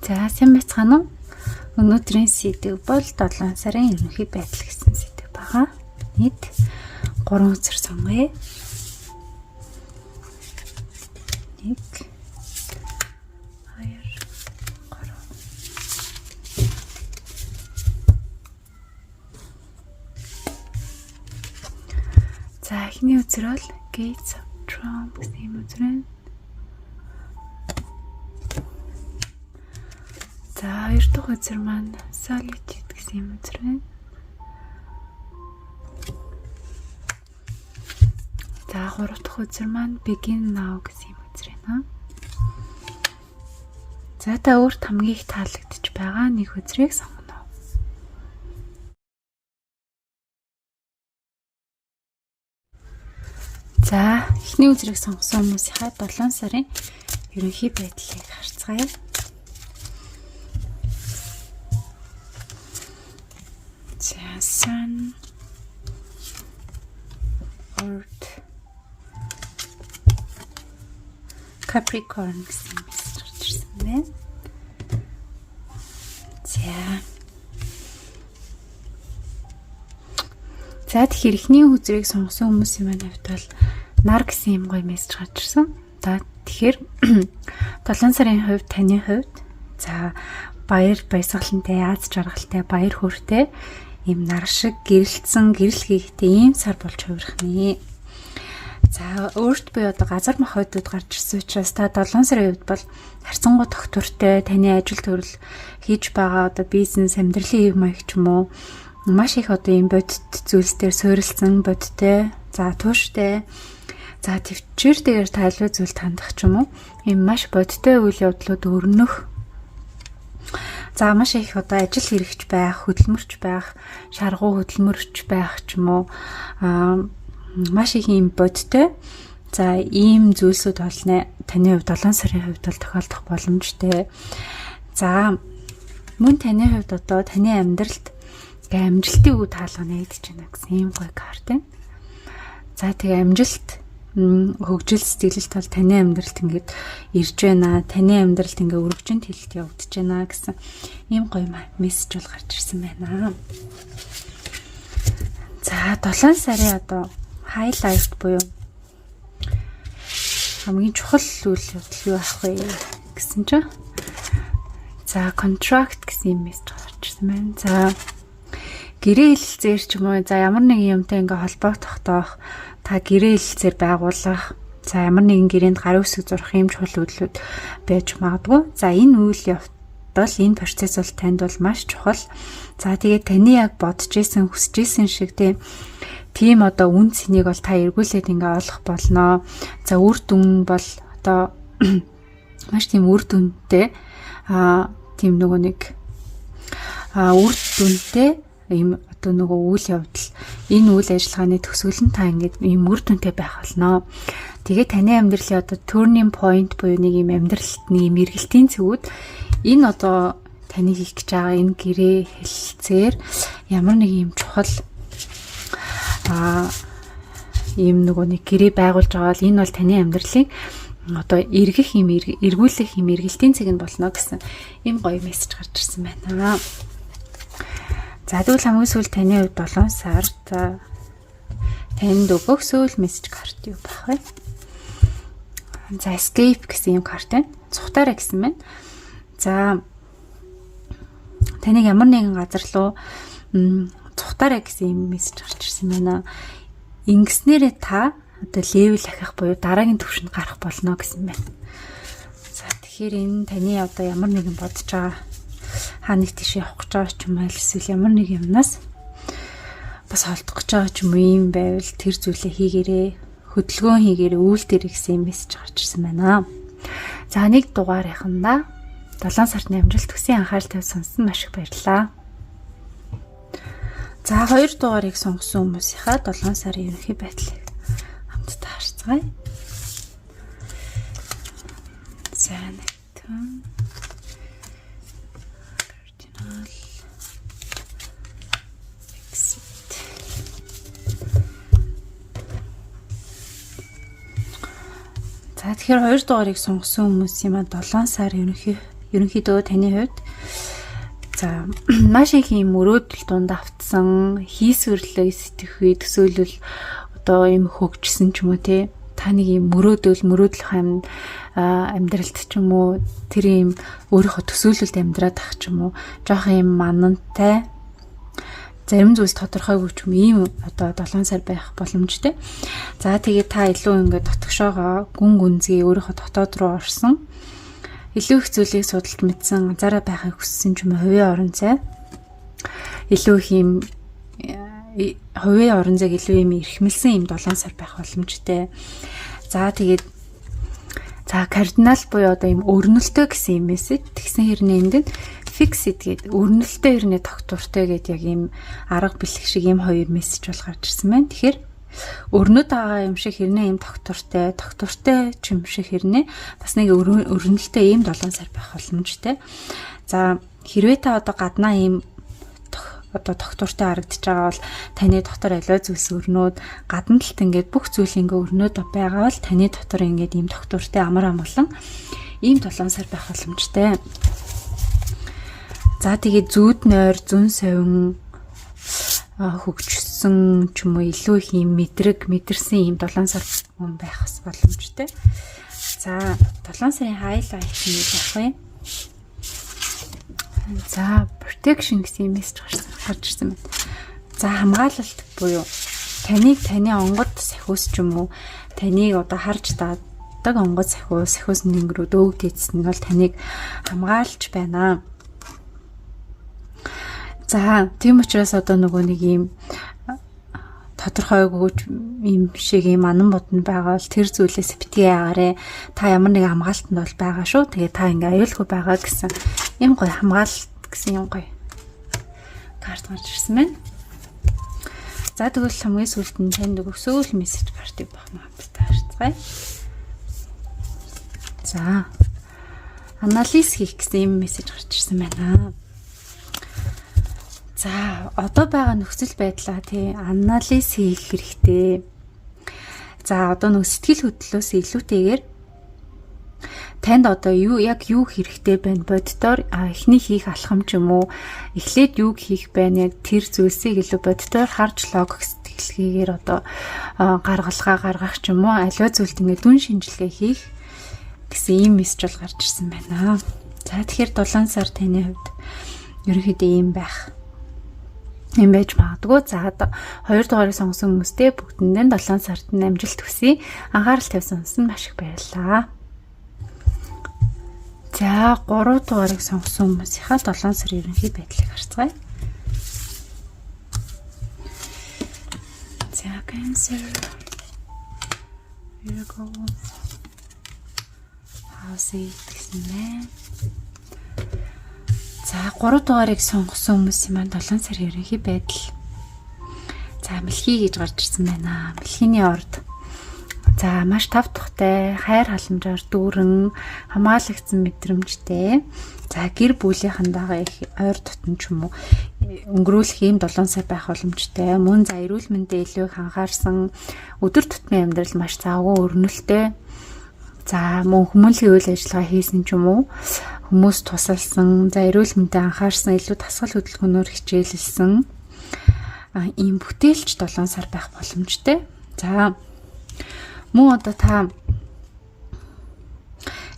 За, сайн байцгаана уу? Өнөөдрийн сэдэв бол 7 сарын ерөнхий байдал гэсэн сэдэв байгаа. Нийт 3 үзэр сонгоё. 1 2 3. За, эхний үзэр бол Gates of Trump гэсэн юм үзэр байна. За, хоёр дахь үзэр маань Solitude гэсэн юм үзэр байна. За, гурав дахь үзэр маань Begin Now гэсэн юм үзэр байна. За, та өөрт хамгийн их таалагдж байгаа нэг үзрийг сонгоно. За, эхний үзрийг сонгосон хүмүүсийнхаа 7 сарын ерөнхий байдлыг харцгаая. За, Sun, Earth, Capricorn гэсэн мессеж гарч ирсэн байна. За. За, тэгэхээр эхний үзрийг сонгосон хүмүүсийн маань хувьд бол нар гэсэн юм гоё мессеж гарч ирсэн. За, тэгэхээр 7 сарын хувьд таны хувьд за баяр баясгалантай, аз жаргалтай, баяр хөөртэй ийм нар шиг гэрэлтсэн, гэрэл хийхтэй ийм сар болж хувирах нэ. За, өөрт буюу одоо газар махбодууд гарч ирсэн учраас та 7 сарын хувьд бол харьцангуй тогтвортой, таны ажил төрөл хийж байгаа одоо бизнес, амьдралын хэв маяг ч юм уу маш их одоо ийм бодит зүйлс дээр суурилсан, бодиттой, за тууштай, за төвчээртэйгээр тайлбар зүйл тандах ч юм уу ийм маш бодиттой үйл явдлууд өрнөх. За, маш их одоо ажил хэрэгч байх, хөдөлмөрч байх, шаргуу хөдөлмөрч байх ч юм уу маш их ийм бодиттой. За, ийм зүйлсүүд бол таны хувьд 7 сарын хувьд бол тохиолдох боломжтой. За, мөн таны хувьд одоо таны амьдралд амжилтын үг таалга нэгдэж байна гэсэн ийм гоё карт байна. За, тэгээ амжилт, хөгжил, сэтгэлэлт бол таны амьдралд ингээд ирж байна. Таны амьдралд ингээд өргөжин тэлэлт явагдаж байна гэсэн ийм гоё мессеж бол гарч ирсэн байна. За, 7 сарын одоо highlight буюу хамгийн чухал үйл явдал юу ах вэ гэсэн чинь за contract гэсэн юм мессеж гарч ирсэн байна. За, гэрээ хэлэлцээр ч юм уу за ямар нэгэн юмтай ингээ холбогдох та гэрээ хэлэлцээр байгуулах, за ямар нэгэн гэрээнд гарын үсэг зурах юм чухал үйлдэлүүд байж магадгүй. За, энэ үйл явдал, энэ процесс бол танд бол маш чухал. За, тэгээд таны яг бодож исэн, хүсэж исэн шиг тийм одоо үн цэнийг бол та эргүүлээд ингээ олох болно. За, үр дүн бол одоо маш тийм үр дүнтэй тийм нөгөө нэг үр дүнтэй ийм одоо нөгөө үйл явдал, энэ үйл ажиллагааны төгсгөл нь та ингээд ийм үр дүнтэй байх болно. Тэгээ таны амьдралын одоо turning point буюу нэг ийм амьдралд нэг ийм эргэлтийн цэгүүд энэ одоо таны хийх гэж байгаа энэ гэрээ хэлэлцээр ямар нэг ийм чухал ийм нөгөө нэг гэрээ байгуулж байгаа бол энэ бол таны амьдралын одоо эргэх юм, эргүүлэх юм эргэлтийн цэг нь болно гэсэн ийм гоё мессеж гарч ирсэн байна. За, тэгвэл хамгийн сүүл таны хувьд 7 сар за танд өгөх сүүл мессеж карт юу байх вэ? За, escape гэсэн юм карт байна. Цухтаараа гэсэн байна. За, таныг ямар нэгэн газар руу цухтаараа гэсэн юм мессеж гарч ирсэн байна. Ингэснээрээ та одоо level ахих буюу дараагийн түвшинд гарах болно гэсэн байна. За, тэгэхээр энэ таны одоо ямар нэгэн бодож байгаа хаа нэг тийш явах гэж байгаа ч юм уу эсвэл ямар нэг юмнаас бас холдох гэж байгаа ч юм уу юм байвал тэр зүйлээ хийгээрээ, хөдөлгөөн хийгээрээ, үйлдэрэй гэсэн мессеж гарч ирсэн байна. За, нэг дугаарынхандаа 7 сартны амжилт хүсье. Анхаарал тавьж сонссон маш их баярлалаа. За, хоёр дугаарыг сонгосон хүмүүсийнхаа 7 сарын ерөнхий байдлыг хамтдаа харцгаая. За, нэг cardinal exit. За, тэгэхээр хоёр дугаарыг сонгосон хүмүүсийн маань 7 сар ерөнхий Ерөнхийдөө таны хувьд за маш их юм мөрөөдөл дунд автсан, хийсвэрлэг, сэтгэхүй, төсөөлөл одоо юм хөгжсөн ч юм уу те. Та нэг юм мөрөөдөл, мөрөөдлөх амьдралд ч юм уу тэр юм өөрийнхөө төсөөлөлд амьдраад ах ч юм уу жоох юм манантай, зарим зүйлс тодорхойгүй ч юм, ийм одоо 7 сар байх боломжтой. За, тэгээд та илүү ингээд дотгошоогоо гүн гүнзгий өөрийнхөө дотоод руу орсон, илүү их зүйлийг судалж мэдсэн, анзаараа байхыг хүссэн ч юм уу, хувийн орон зай илүү их юм хувийн орон зайг илүү юм эрхэмлсэн юм 7 сар байх боломжтой. За, тэгээд за кардинал буюу одоо юм өрнөлтөө гэсэн юм мессеж. Тэгсэн хэрнээ энд нь fixed гэдэг, өрнөлтөө хэрнээ тогтвортой гэдэг яг ийм арга бэлэг шиг ийм хоёр мессеж бол гарч ирсэн байна. Тэгэхээр өрнөд байгаа юм шиг хэрнээ ийм тогтвортой, тогтвортой ч юм шиг хэрнээ бас нэг өрнөлтөө ийм 7 сар байх боломжтой. За, хэрвээ та одоо гаднаа ийм одоо тогтвортой харагдаж байгаа бол таны дотор аливаа зүйлс өрнөөд, гадна талд ингээд бүх зүйл ингээ өрнөөд байгаа бол таны дотор ингээд ийм тогтвортой, амар амгалан ийм 7 сар байх боломжтой. За, тэгээд зүүд нойр, зөн совин хөгжсөн ч юм уу, илүү их юм мэдрэг мэдэрсэн ийм 7 сар хүн байх боломжтой. За, 7 сарын highlight нь юу байх вэ? За, protection гэсэн юм мессеж гарч ирсэн байна. За, хамгаалалт буюу таныг таны онгод сахиус ч юм уу, таныг одоо харж даадаг онгод сахиус, сахиус нэнгэрүүд өөг дээдс нь бол таныг хамгаалж байна. За, тийм учраас одоо нөгөө нэг ийм тодорхойгүй юм шиг ийм анан бодон байгаа бол тэр зүйлээс битгий яагаарэ. Та ямар нэгэн хамгаалтанд бол байгаа шүү. Тэгээ та ингээ аюулгүй байгаа гэсэн ийм гоё хамгаалалт гэсэн юм гоё карт гарч ирсэн байна. За, тэгвэл хамгийн сүүлд нь танд өгсөөл мессеж картыг бахна хамтдаа харцгаая. За, анализ хийх гэсэн ийм мессеж гарч ирсэн байна. За, одоо байгаа нөхцөл байдлаа тий анализ хийх хэрэгтэй. За, одоо нэг сэтгэл хөдлөлөөс илүүтэйгээр танд одоо юу яг юу хэрэгтэй байна, боддоор эхний хийх алхам ч юм уу, эхлээд юуг хийх байна, яг тэр зүйлсийг илүү боддоор харж, логик сэтгэлгээгээр одоо гаргалгаа гаргах ч юм уу, аливаа зүйлд ингээд дүн шинжилгээ хийх гэсэн ийм мессеж бол гарч ирсэн байна. За, тэгэхээр 7 сар таны хувьд ерөнхийдөө ийм байх юм байж магадгүй. За, хоёр дугаарыг сонгосон хүмүүстээ бүгдэндээ 7 сард нь амжилт хүсье. Анхаарал тавьсан хүмүүст маш их баярлалаа. За, 3 дугаарыг сонгосон хүмүүсийнхаа 7 сарын ерөнхий байдлыг харцгаая. За, Cancer, Virgo, House гэсэн байна. За, 3 дугаарыг сонгосон хүмүүсийн маань 7 сарын ерөнхий байдал. За, мэлхий гэж гарч ирсэн байна. Мэлхийний орд. За, маш тав тухтай, хайр халамжаар дүүрэн, хамгаалагдсан мэдрэмжтэй. За, гэр бүлийнхэн дагаа их ойр дотн ч юм уу өнгөрүүлэх ийм 7 сар байх боломжтой. Мөн за эрүүл мэндэд илүү их анхаарсан, өдөр тутмын амьдрал маш завгүй, өрнөлттэй. За, мөн хүмүүнлэгийн үйл ажиллагаа хийсэн ч юм уу, хүмүүс тусалсан, за эрүүл мэндэд анхаарсан, илүү дасгал хөдөлгөөнөөр хичээлэлсэн ийм бүтээлч 7 сар байх боломжтой. За, мөн одоо та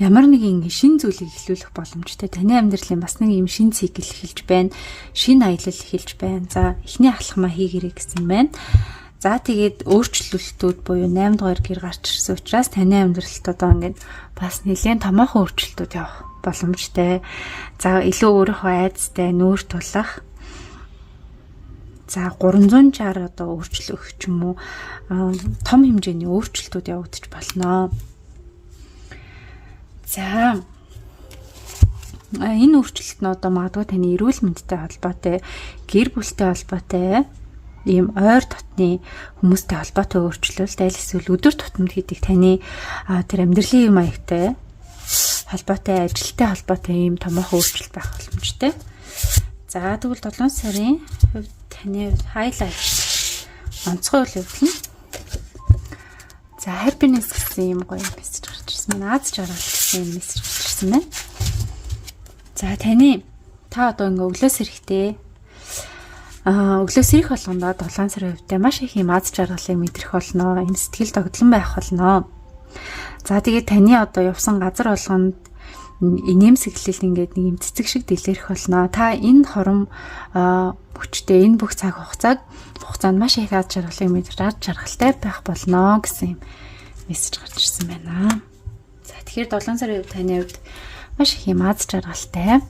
ямар нэгэн шин зүйлийг эхлүүлэх боломжтой. Таны амьдралын бас нэг юм шин цикл эхэлж байна. Шин аялал эхэлж байна. За, эхний алхмаа хийгэрэй гэсэн байна. За, тэгээд өөрчлөлтүүд буюу 8 дугаар гэр гарч ирсэн учраас таны амьдралд одоо ингээд бас нэлээд томоохон өөрчлөлтүүд явах боломжтой. За, илүү өөрийнхөө айдастай нүүр тулах. За, 360 одоо өөрчлөх ч юм уу, том хэмжээний өөрчлөлтүүд явагдаж болно. За, энэ өөрчлөлт нь одоо магадгүй таны эрүүл мэндтэй холбоотой, гэр бүлтэй холбоотой, ийм ойр дотны хүмүүстэй холбоотой өөрчлөлт, аль эсвэл өдөр тутамд хийдэг таны тэр амьдралын юм маягтай холбоотой, ажилтай холбоотой ийм томоохон өөрчлөлт байх боломжтой. За, тэгвэл 7 сарын хувьд таны highlight, онцгой үйл явдал нь за happiness гэсэн ийм гоё мессеж гарч ирсэн байна. Аз жаргал гэсэн юм мессеж гарч ирсэн байна. За, таны та одоо ингээ өглөөс эрэхтэй өглөөс ирэх болгондоо 7 сарын хувьдаа маш их юм аз жаргалыг мэдрэх болно. Юм сэтгэл догдлон байх болно. За, тэгээд таны одоо явсан газар болгонд инээмсэглэл ингээд нэг юм цэцэг шиг дэлгэрэх болно. Та энэ хором хүчтэй энэ бүх цаг хугацаанд маш их аз жаргалыг мэдэрч аз жаргалтай байх болно гэсэн юм мессеж гарч ирсэн байна. За, тэгэхээр 7 сарын хувьд таны хувьд маш их юм аз жаргалтай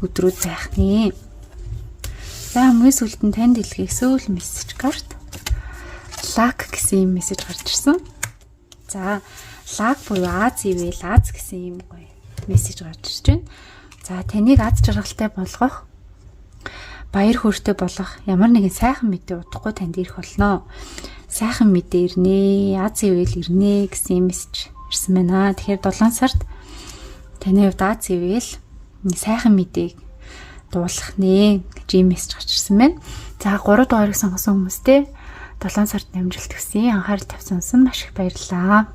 өдрүүд байх нэ. За, хамгийн сүүлд нь танд илгээх сүүл мессеж карт luck гэсэн юм мессеж гарч ирсэн. За, luck буюу аз ивэл аз гэсэн юм гоё мессеж гарч ирж байна. За, таныг аз жаргалтай болгох, баяр хөөртэй болгох ямар нэгэн сайхан мэдээ удахгүй танд ирэх болно. Сайхан мэдээ ирнэ, аз ивэл ирнэ гэсэн юм мессеж ирсэн байна. Тэгэхээр 7 сард таны хувьд аз ивэл сайхан мэдээг дуулах нэ гэж ийм мессеж гарч ирсэн байна. За, 3 дугаарыг сонгосон хүмүүстээ 7 сард амжилт хүсье. Анхаарал тавьсан маш их баярлалаа.